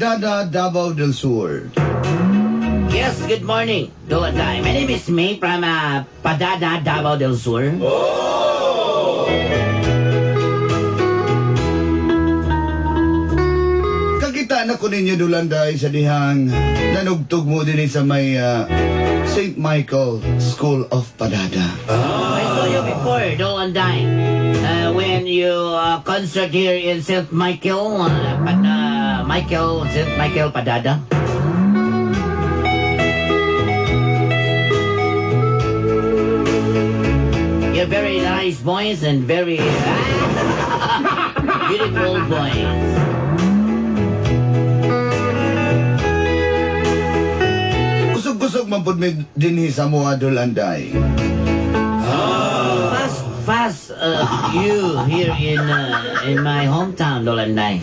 Padada, Davao del Sur. Yes, good morning, Dolanday. My name is May from Padada, Davao del Sur. Kakita na ko ninyo, Dulanday, sa dihang nanugtog mo din sa may St. Michael School of Padada. I saw you before, Dolanday, when you concert here in St. Michael, Michael, St. Michael Padada. You're very nice voice and very beautiful voice. Kusog-kusog man pud mi dinhi sa mua, Dulanday. Fast, fast, you here in my hometown, Dolanday.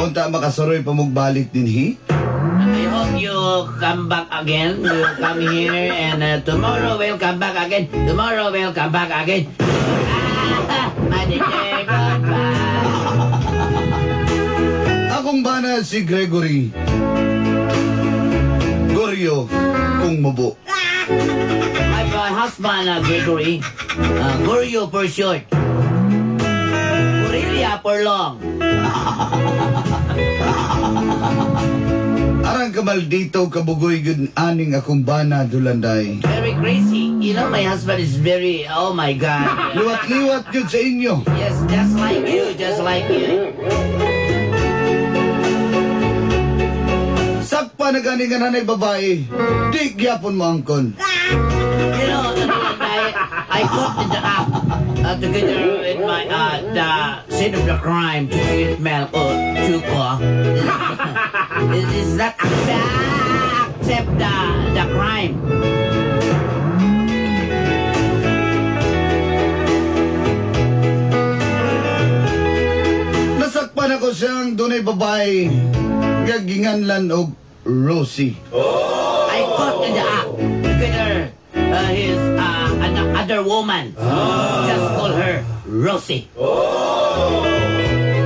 Unta makasuroy pa mogbalik dinhi? I hope you come back again. You come here and tomorrow we'll come back again. Tomorrow we'll come back again. Ah, my dear, goodbye. Akong bana si Gregory. Goryo kung mubo. My husband, Gregory. Goryo for short. Gorilla for long. Arang kamaldito kabugoy gud aning akong bana, Dulanday. Very crazy. My husband is very, oh my God. Liwat-liwat yun sa inyo. Yes, just like you, just like you. Sakpa na gani nga nanay babae, di gyapon mo angkon. I caught in the act together with my the scene of the crime to eat milk or chuko. Is that accept the crime? Nasakpan ako siyang dunay babae gaginganlan og Rosie. I caught in the act together his another woman. Just call her Rosie.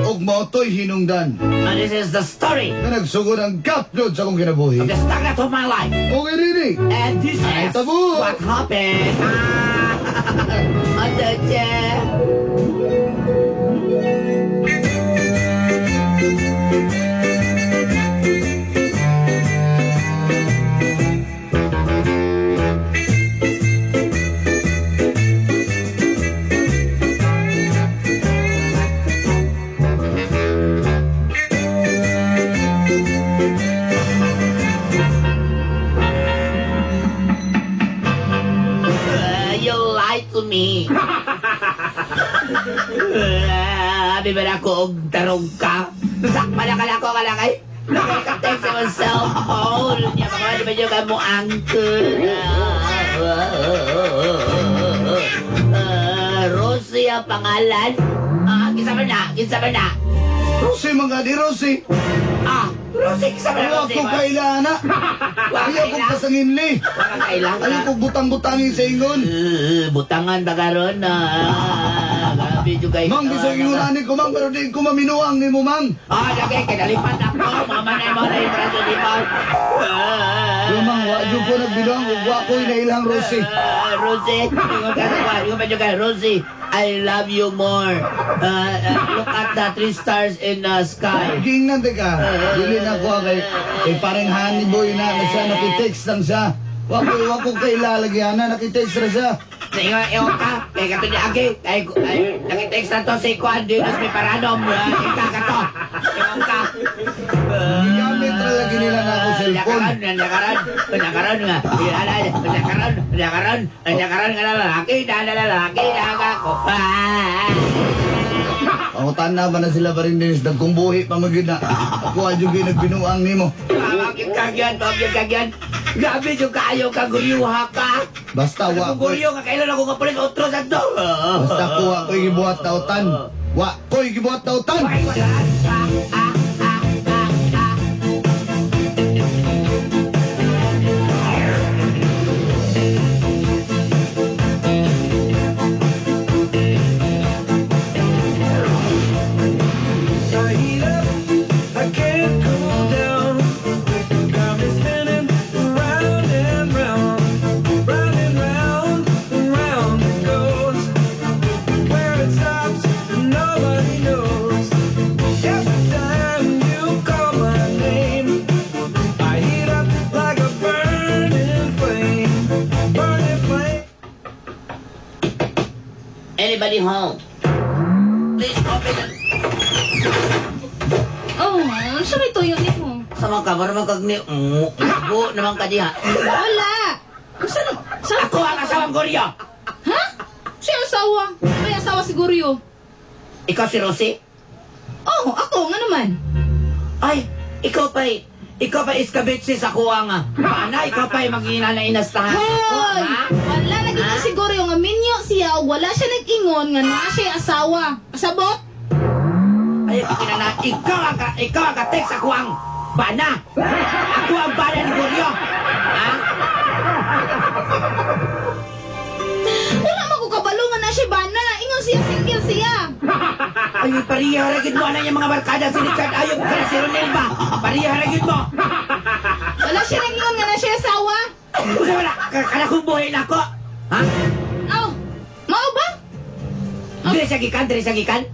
Og maotoy hinungdan And this is the story na nagsugod ang gapnod sa akong kinabuhi. of the start of my life. Okay, Rini. And this Ay, is tabo. what happened. Ah, on the chair. You lied to me. Abi ba na ako og tarong ka? Nasakpan na ka na ako kalakay. Nakaka-text sa mga cellphone. Niya mga di ba niyo ka mo angkol? Rosie ang pangalan. Ah, kinsa man na? Kinsa man na? Rosie mga di Rosie. Ah, Rosie, kinsa man na Ayaw Rosie? ko kailana. Wa Ayaw ko kaila. kasanginli. Wa ka kailangan. Ayaw ko butang-butangin sa ingon. Butangan ba karon na? Grabe jud kay. Mang, bisag ingon ko, mang, pero di ko maminuang ni mo, mang. Ah, lagi kay nalipat ako. Mama na mo na yung braso di pa. Yo, mang, wa jud ko nagbinuang ug wa ko inailang Rosie. Ah, Rosie, ingon ka sa kwan. Ingon pa jud ka, Rosie, I love you more. Look at the three stars in the sky. Gingnan ka. Dili na ko kay parang honey boy na na siya nakitext lang siya. Wa ko kay lalagyan na nakitext ra siya. Ingon, ingon ka, kay kato ni Agi, kay, ay, nakitext na to si Kwan, di mas may paranom. Ika ka to. Ingon ka. Gigamit ra lagi nila na ako cellphone. Nakaron, nakaron, nakaron nga. Nakaron, nakaron, nakaron nga lalaki, na lalaki, na ako. Ah. Pangutan na ba na sila pa rin dinis dagkong buhi pa magyud na. Ako adyo gyud nagbinuang nimo. Pamagyan kagyan, pamagyan kagyan. Grabe yung kaayo ka, guryuha ka. Basta wa Ako ko guryo nga, kailan ako nga pulis, otro sa to. Basta ko wa ko'y gibuhat tautan. Wa ko'y gibuhat tautan. Ay, wala. Ah, ah, ah, ah, ah. Sa hirap anybody home? Please open the... Oh, sa may tuyo nimo? Sa mga ka, mara man kag ni... Bu naman ka diha. Wala. Sa Ako ang asawang Goryo! Ha? Siya asawa. May asawa si Goryo. Ikaw si Rosie? Oh, ako nga naman. Ay, ikaw pa eh. Ikaw pa iskabitsi sa kuwang pana, ikaw pa mag-ina na inastahan. Hoy! Ha? Wala naging si Goryo nga minyo siya o wala siya nag-ingon nga naa siya asawa. Kasabot? Ay, kinana, ikaw ang ka-text sa kuwang bana. Ako ang bana ni Goryo. Ha? Wala man ko kabalo nga naa siya bana. Ingon siya single siya. Ay, pariya ragid mo ana yung mga barkada si Richard Ayop kana si Ronel ba? Pariya ragid mo. Wala siya nag-ingon nga naa siya asawa. Wala, wala. Kana kong buhay na ako. Ha? Oh, mao ba? Dire siya gikan, dire siya gikan.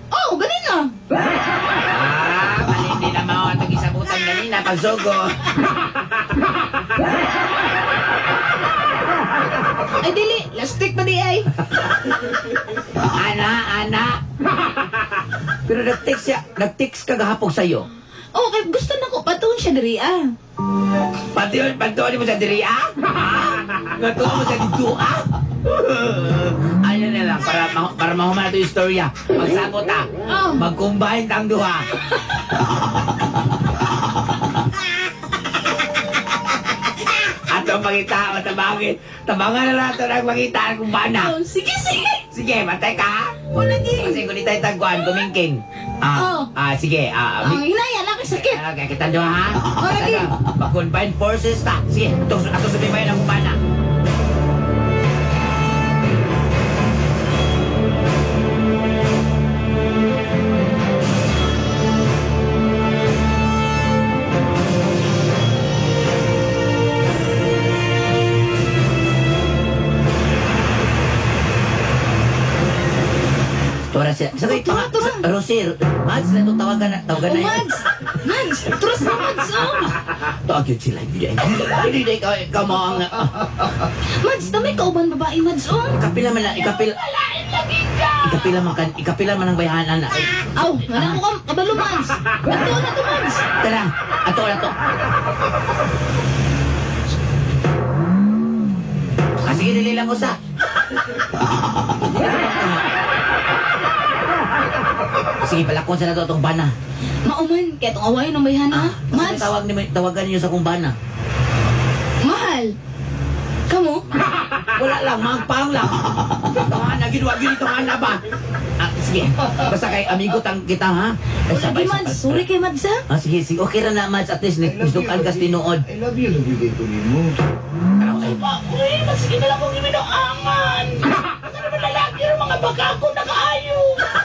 Oh, ganin na. Ah, mali hindi na mao atong isabutan ganina pagsugo. Ay dili, lastik pa di ay. Ana, ana. Pero nag-text siya, nag-text ka gahapon sa'yo. Oh, kay gusto na ko patuon siya diri ah. Patuon, patuon mo sa diri ah? Ha? Ngatuon mo sa dito ah? Ano na lang, para mahuman na ito yung istorya. Magsabot ah. Oh. Mag-combine tang duha. Ato pangita, tabangin. Tabangan na lang ito ng pangita kung bana. Oh, sige, sige. Sige, matay ka ha? Wala di. Kasi kung di tayo tagkuhan, kumingking. Ah, Oh. ah, sige. Ah, Ang hinaya na kay sakit. Ah, kaya kita doon, ha? Oh, lagi. Mag-combine forces ta. Sige, ato subibayan ang kumbana. Tora siya. Sa kay Tura, tura. Rosie, Mads na ito tawagan na. Tawagan Oh, na. Mads. Mads, trust na Mads, oh. Tawag yun sila. Hindi, hindi, hindi, ikaw mo ang... Mads, damay kauban babae, Mads, oh. Ikapila man na, ikapila. Ikapila man kan, ikapila man ang bayhanan na. Aw, wala ko kabalo, Mads. Ato na to, Mads. Tara, ato na to. Ah, sige, dili lang usa. Sige, palakon sa na to atong bana. Mauman, kaya itong awayon ng bayhana. Ah, Mads, tawag ni tawagan niyo sa kong bana. mahal. Kamo? Wala lang, magpang lang. Itong ginawa gyud itong ana ba? Ah, sige. Basta kay amigo tang kita ha. Ay, Wala di, Mads. Sorry kay Mads, ha? Ah, sige, sige. Okay ra na, Mads. At least, nagsukan kas tinuod. I love you, love you kay mo. Ay, Uy, masige na lang kong iminuangan. Ano naman lalaki ng mga baka ko nakaayo.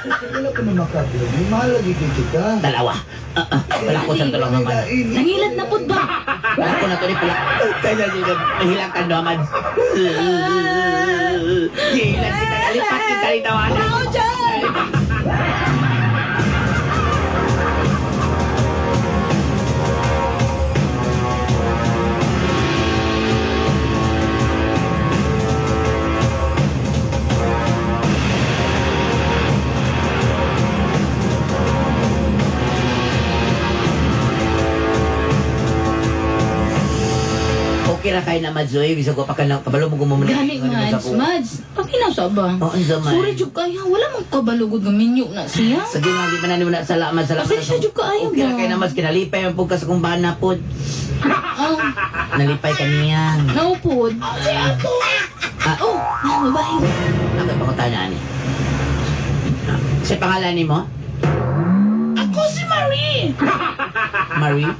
Wala pa na makapilog. Mahal lagi kay kita. Dalawa. Wala ko sa tulong naman. Nangilad na pud ba? Wala ko na to ni pala. Kaya niya, mahilang ka naman. Hilang kita, nalipat kita ni tawanan. Ako dyan! Okay ra kay na Madzoy, bisag wa pa ka na kabalo mo gumumuna. Gani, Mads. Mads, paminaw sa ba? Oo, unsa man. Sorry, jud kaya. Wala mong kabalugod nga minyo na siya. Sige nga, di pa na nimo na salamat, salamat. Pasensya jud kaayo Okay ra ba? kay na Mads, kinalipay man pud ka sa kong bana pod. Oh, Nalipay ka niya. naupod. Ah, Oh, babae. ako ipakutana ani. Sa pangalan nimo? Ako si Marie. Marie?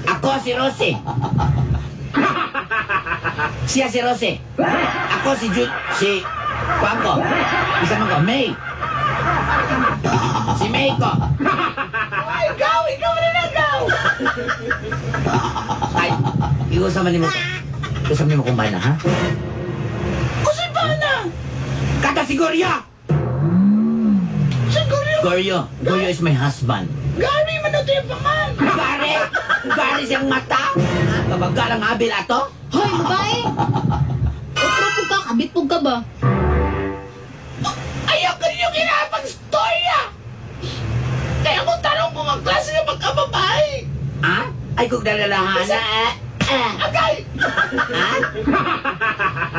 Ako si Rosie. Siya si Rosie. Ako si Jun... Si... Kuwan ko. Isa man ko. May. Si May ko. Ay, ikaw, ikaw na nagaw. Ay, iusa man nimo. Iusa man nimo kung bana, ha? Ako si Bana. Kata si Goryo! Si Goryo. Goryo. Goryo is my husband. Gary, man na ito yung pangal. Gary! Gary siyang mata! Ha? Kabagal ang abil ato? Hoy, babae! Otro pug ka, kabit pug ka ba? Kaya akong tanong kung ang klase nga pagkababae. Ha? Ay, kung dalalahana eh. Eh. Agay! Ha?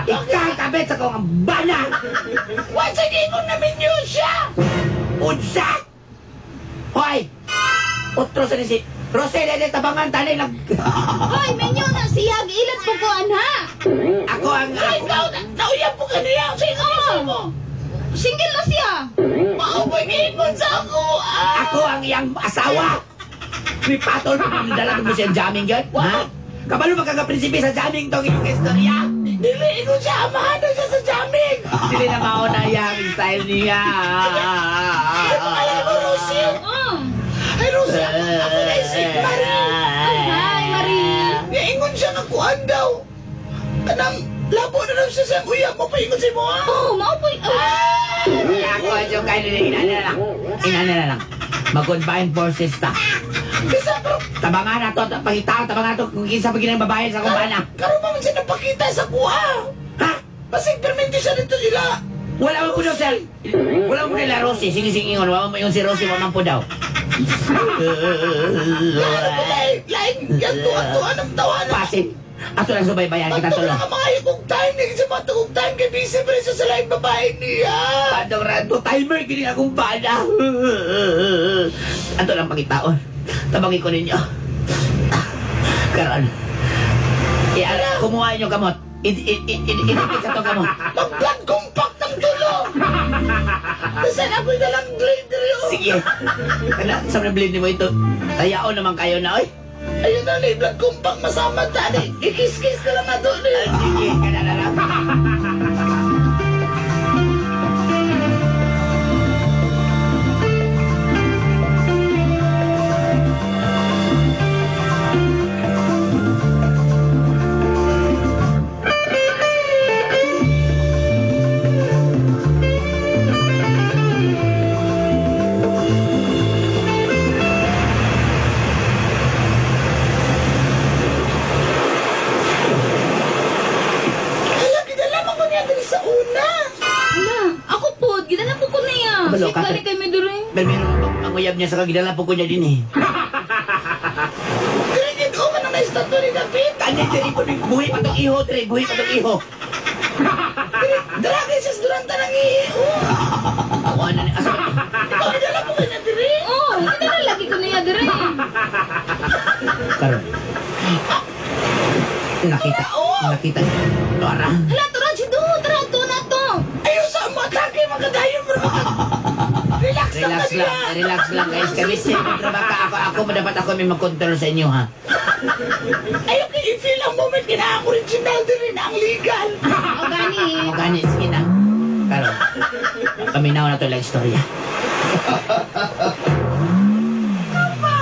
Ikaw kabit sa kong bana! Wa sa ingon na minyo siya! Unsa! Hoy! Otro sa ni si Rosel, dede tabangan tani nag... Hoy, minyo na siya. Giilat po ko, anha. Ako ang... Sa ikaw, nauyab po ka niya. Sa ikaw sa mo. Single na siya. Mao po ingon sa ako. Ah. Ako ang iyang asawa! May patol pa kung dala mo siyang jamming yun? Ha? Kabalo magkakaprinsipe sa jamming tong iyong istorya? Dili ingon siya, amahan na siya sa jamming. Dili na mauna iyang style niya. Ay, pangalan mo, Rosie. Oh. Ay, Rosie, ako na si Marie. Ay, hi, Marie. Niingon siya nga kuan daw. Kanang labo na daw siya sa uyab mo, paingon sa imo ha. Oh, mao po. Oh. Ako ang siyang kayo inana na lang. Inana na lang. Mag-combine forces ta. Bisa pero Tabangan na to, pangitaon, tabangan na to kung kinsa pa ginang babae sa kumbana. karon pa man siya napakita sa kuha. Ha? Basig perminti siya dito sila. Wala mo po daw, sir. Wala mo nila Rosie. Sige, sige, ingon. Wala mo yung si Rosie, wala po daw. Lalo po lain, lain, yan tuwan-tuwan ang tawanan. Pasin. Ato lang subaybayan kita Pagtulong tulo. ang mga kong time, hindi siya matugong time kay busy pa rin siya sa laing babae niya. Padong rato, timer, kini akong bana. Ato lang pangitaon. Tabangin ko ninyo. Karon. Iya, kumuha inyo gamot. Idikit sa to gamot. Mag-blood compact ng tulo. Kasi ako'y dalang blade rin. Sige. Kana, sa mga blade mo ito. Tayaon naman kayo na, oy. Ayun na, ni blood compact masama tani. Ikis-kis na lang ato ni. Sige, kana na lang. Hala, gidala mo ko niya diri sa una. Hala, ako po. Gidala po ko niya. Kabalo Siya ka, gani kay Midori. Pero meron ang uyab niya sa kagidala po ko niya din eh. Kaya o ka na na-statue ni David. Kanya diri po, buhi pa tong iho, diri, buhi pa tong iho. Dragay siya sa duranta ng ihi. Oh. Ako ano ni asa Ikaw, gidala mo ko niya diri. Oh, gidala lagi ko niya diri. Karon. Nakita, nakita. Dora. Hala, tara, Chido. Tara, to na to. Ayaw sa matake, makadayon bro. Relax lang Relax ka lang, niya. relax lang guys. Kami siyempre baka ako dapat ako may mag-control sa inyo ha. Ayaw kay i-feel ang moment kina ang original diri na ang legal. O gani. Ako gani, sige na. Karon. Paminaw na to lang istorya.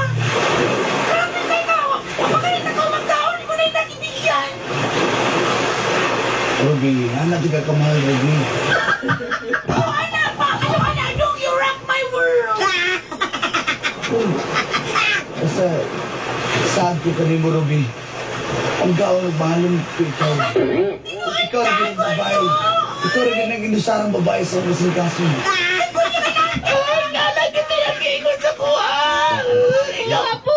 Grabe kayo na. Pamakalit ako magkaon mo na yung nakibigyan. Ruby, anak ka kamahal, Ruby. Oh, anak pa. Ano anak? Dong, you rock my world. Basta, sad ko kanimo, Ruby. Ang gawa nagmahalon ko ikaw. Ikaw rin ang babae. Ikaw rin ang inusarang babae sa kasing-kasing. Ay, nalay kita yung giingon sa kuha. Ikaw, Hala po.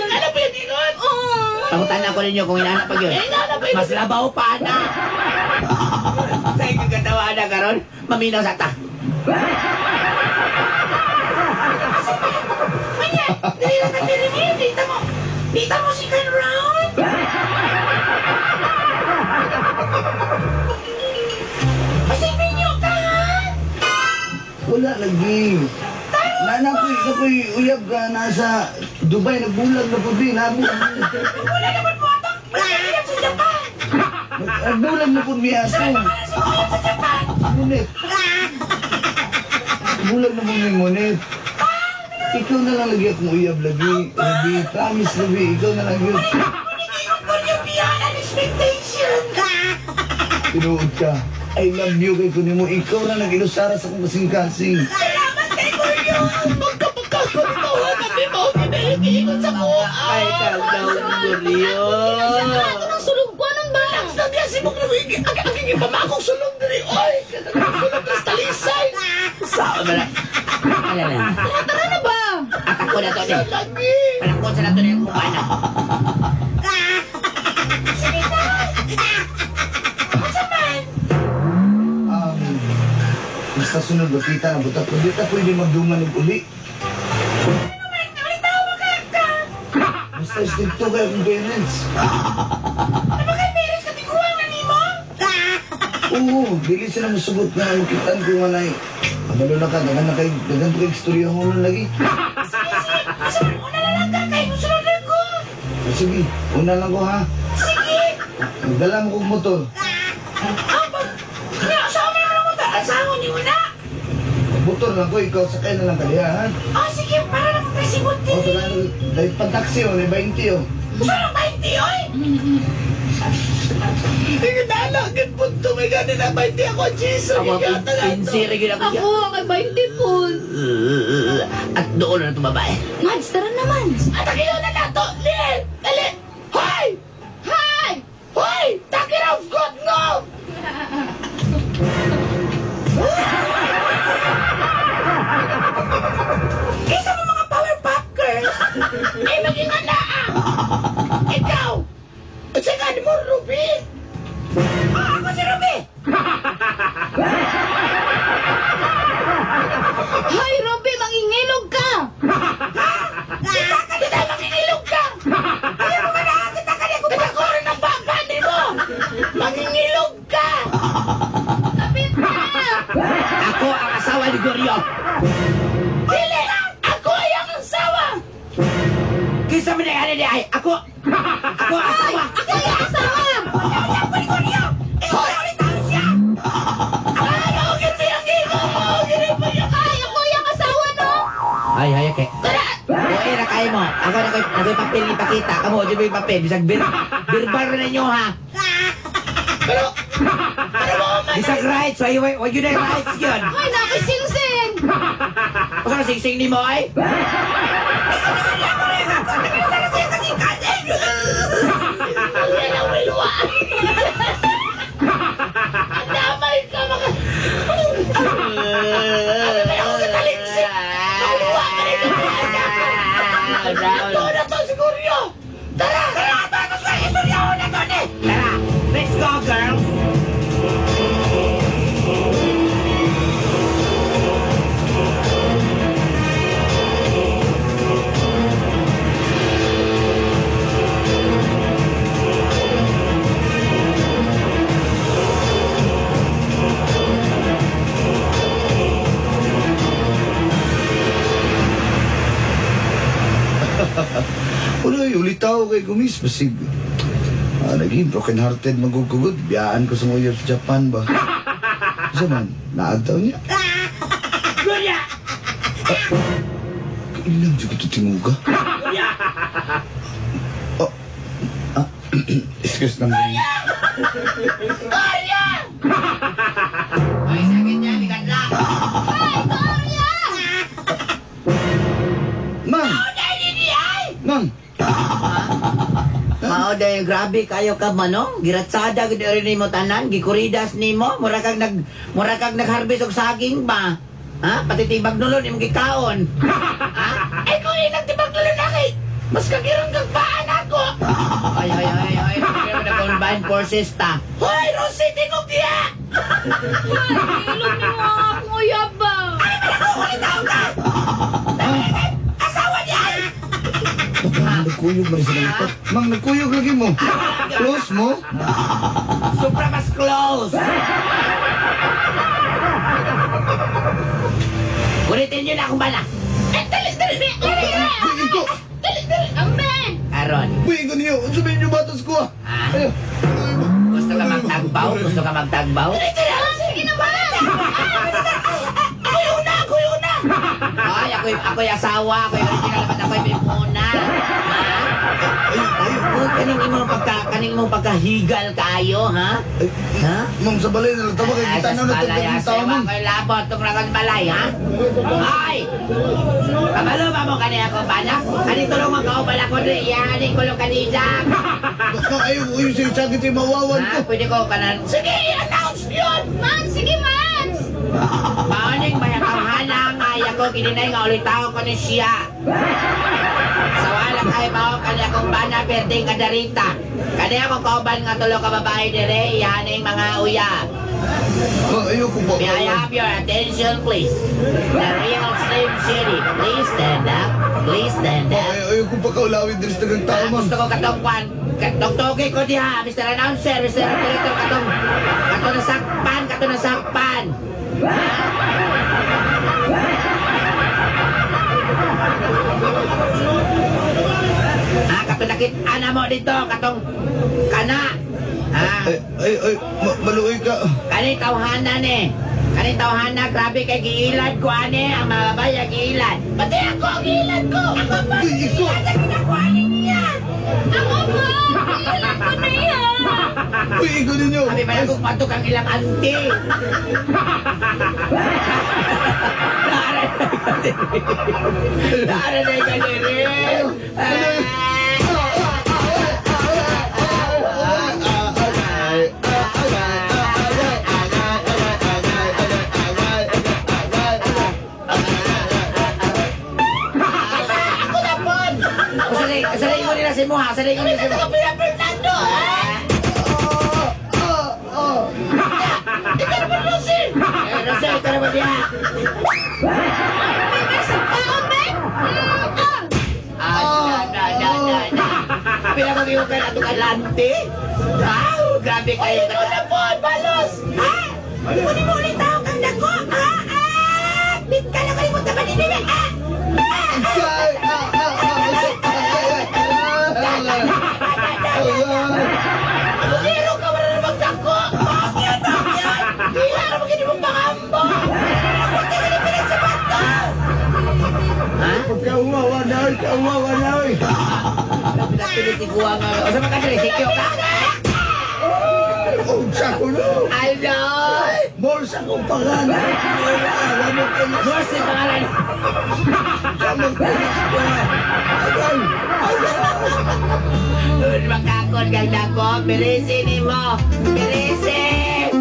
ano ba yung giingon? Oh. Pangutan ako ninyo kung inaana pa yun. Eh, inaana pa yun. Mas labaw pa na. Sa ikagatawa na karon, maminaw sa ta. Manya, dili na ka diri mo. Dita mo. Dita mo si Ken Round. Pasipin niyo ka, ha? Wala lagi. Nakoy uyab ka nasa Dubai, nagbulag na po din. Nabo. Wala naman mo atang wala sa Japan. Nagbulag na po niya so. Sa Japan. Ngunit. Bulag na po niya, ngunit. Ikaw na lang lagi akong uyab lagi. Ruby, promise Ruby, ikaw na lang yun. Ingon ko yung beyond an expectation. Tinuod ka. I love you kay kunin mo. Ikaw na nag-ilusara sa kong kasing-kasing. Salamat kay Julio. Magkapagkakon ha. Kami mo ginahingiingon sa kuha. Ay, kaldaw Julio. Tara, ato ng sulog ko. Anong ba? Sa diya si Mong Luigi, ang aking ipamakong sulong diri, oy! Sulong tas talisay! Sao ba na? Alala. Tara, tara na ba? Palangko na to ni. Lagi! Palangko sa nato ni akong bana. Basta sunod makita na buta. Pwede ta pwede magduman og uli. Basta stricto kayo akong parents. Ano kay parents ka tiguang na nimo? Oo, dili sila musugot na makitaan ko nga na Kabalo na ka, daghan na kay, daghan pa kay istorya ko nun lagi. Sige, sige. Asa man una na lang ka kay musunod na ko. O, sige, una lang ko ha. Sige. Magdala mo kong motor. Ang pag... Nga, sa amin naman mo ta. Asawa ni una. Motor lang ko, ikaw sakay na lang ka diha, ha? Oh, sige, para na kong kasibot O, din. tala, dahil pang-taxi o, may 20 o. Gusto ng 20, oy! Nalagin po ito, may gani na 20 ako, Jesus! Ako, pinsira yun ako. Ako, kay 20 po. At doon na itong babae. Mads, tara na, Mads. At takiyo na nato! Lil! Dali! Hoy! Hi! Hoy! Takir of God, no! Kaysa mo mga power pop girls, ay maging anaa! Ikaw! At saka ni mo, Ruby! Ah, ako si Ruby! Hi, Ruby, mangingilog ka! Kita ka na tayo mangingilog ka! Kaya mo ka nakakita ka niya kung pagkurin ng baba ni mo! Mangingilog ka! Kapit na! Ako ang asawa ni Goryo. Dili! Ako ay ang asawa! Kisa man ay ni ay. Ako. Ako ang asawa. Ako yung asawa! Ako ni Goryo! Ikaw ulit tayo siya! Ano? Gito yung gigo! Ay, ako yung asawa, no? Ay, ay, okay. Uy, na kayo mo. Ako na ko'y ako'y papel ipakita. Kamo, di ba yung papel? Bisag bir, birbar na ninyo, ha? Pero mo man! Bisag rights. Ay, wag wag yun ay rights yun. Ay, nakisingsing! Kung saan sing-sing ni mo, ay? Yan ang wilwa! Ang damay ka mga... Ano ba ako kataliksik? Maluwa ka rin ang mga Ito na to siguro! Tara! Tara, tapos ko istorya ko na to, ni. Tara, let's go, girls. Uloy, ulitaw kay Gumis. Basig, naging broken hearted magugugod. Biyaan ko sa mga sa Japan ba? Sa man, naagtaw niya. Gorya! Kailang dyan ito tinguga. Gorya! Oh, excuse lang. Gorya! Ay, sa akin niya, bigat lang. Ay, Gloria! Ma'am! Ma'am! Mao dahil grabe kayo ka manong giratsada gud rin nimo tanan gikuridas nimo mura kag nagharvest og saging ba, ha, pati tibag nulon imong gikaon, ha? Ay kung inang tibag lalaki! Mas kagirang kang paan ako! Ay ay ay ay, ay na combine forces ta. Hoy, Rosie, tingog diya! Ay, ilog ni mo ang akong uyab ba? Ulitaw ka! Asawa niya! ay! Nagkuyog man sa nagpat. Mang, nagkuyog lagi mo. Close mo? Supra mas close. Ulitin niyo na akong bala. Ay, dali, dali! Dali, Uy, ito! dali, dali! Ambe! Aron. Uy, ito niyo. Sabihin niyo batas ko ah. Ah. Ayo. Gusto ka magtagbaw? Gusto ka magtagbaw? Dali, dali! Sige naman! Ako yung una! Ako yung una! Ay, ako'y asawa, ako'y original dapat ako'y may muna. Ha? Ay, ay. Kung kaning imong pagkahigal kayo, ha? Ay, Ha? Ma'am, sa balay na lang tama kay kita na balay, natagdag tao, ma'am. Ako'y labot tong ragon balay, ha? Ay! Kabalo ba mo kani ako bana? Kani tulungan ka bala ko diri, iya ani kulong kanila. Baka ayaw, uy, siya sakit yung mawawan Ha? ko. Pwede ko kanan. Sige, i-announce yun! Mads, sige, Mads! Maoning bayatawhana nga ko gininay nga ulitaw ko ni siya. Sa wala kay mao kani akong bana perting kadarita. Kani ako kauban nga tulo ka babae dire ihaning mga uya. Ayoko pa. May I have your attention, please? The real Slim Shady. Please stand up. Please stand up. Ayoko pa kaulawin diri sa daghang tao, ma'am. Gusto ko katong kwan. Katong togi ko diha, Mr. Announcer, Mr. Operator, katong katong nasakpan, katong nasakpan. Ah, katong nakit-ana mo dito, katong kana. Ah. Ay, ay, ay, maluoy ka. Kani tawhana ni. Kani tawhana, grabe kay giilad ko ani ang mga babae giilad. Pati ako, giilad ko! Ako pa! Uy, ikaw! Giilad ang ginagawa niya! Ako po! Ilan ko na yan! Uy, ikaw ninyo. Sabi pa lang kung patok ang ilang anti. Naaray na ikaw diri. Ako na po! Sa ko nila si Muha, sa ko nila si Ako Muha. pala, Fernando! Ha? Ikaw naman, Rosel! Eh, Rosel, ikaw naman diha. Kaon, be! Ah, na, na, na, na. Pinapag-iwan ka na itong alante. Wow, grabe kayo. Ay, ikaw na po, balos! Ha? Kunin mo ulit ako kang dako! Ha? Ah! Bit ka na kalimutan ka din Ha? Zero ka, wala namang dako! Bakit? Bakit? Hila ka naman mong pangambo! Kunti ka na pinagsabat Ha? Pagkauwawa na, oy, kauwawa na, oy. Pinatikuha nga. O sa mga sikyo ka? Oh, sa kulo. Aldoy! More sa kong pangalan. Wala mo kayo. Morse yung pangalan. Wala mo kayo. Agay! Agay! Makakon kang dako. Bilisin mo. Bilisin!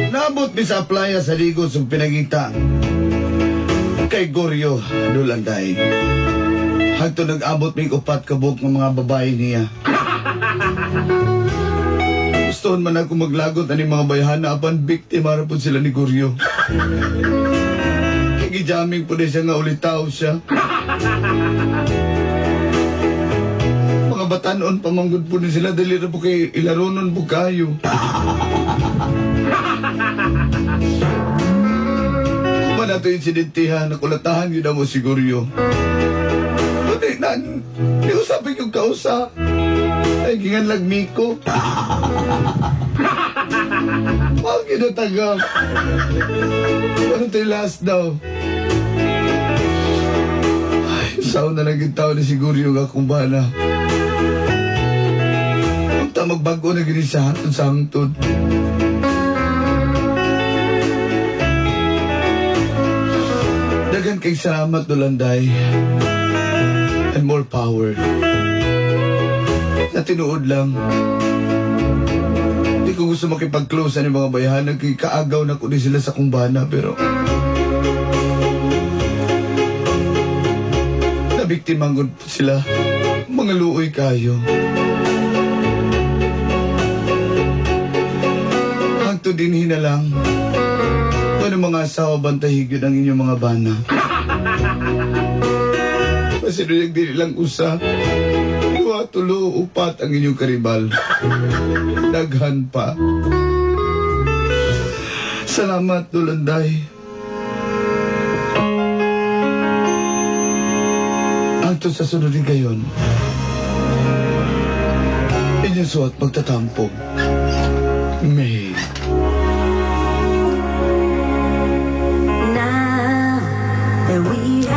Naabot mi sa playa sa Ligos ug pinagita kay Goryo Dulanday. Hangtod nag-abot mig upat ka buok ng mga babae niya. Gustoon man ako maglagot ani mga bayhana apan biktima ra pud sila ni Goryo. Kay gijaming pud siya nga ulitaw siya. Mga batanon pamanggod po ni sila dili ra po kay ilaronon po kayo. Kuma na ito insidentihan, nakulatahan yun mo siguro. Kundi na, di usapin yung kausa. Ay, gingan lang Miko. Huwag ginatagap. Ano ito yung last daw? Ay, sao na lang yung tao ni siguro yung akong bana. Punta magbago na gini sa hantod sa hangtod. Daghan kay salamat, Dulanday. And more power. Sa tinuod lang, di ko gusto makipag-close sa mga bayhanan kay kaagaw na ko din sila sa kumbana, pero nabiktimang gud sila. Mga luoy kayo. Hangtod din hinalang. Ano mga asawa bantay higit ang inyong mga bana? Kasi doon dili lang usa. Duha, tulo, upat ang inyong karibal. Daghan pa. Salamat, Dulanday. Hangtod sa sunod din gayon, inyong suwat magtatampo. May.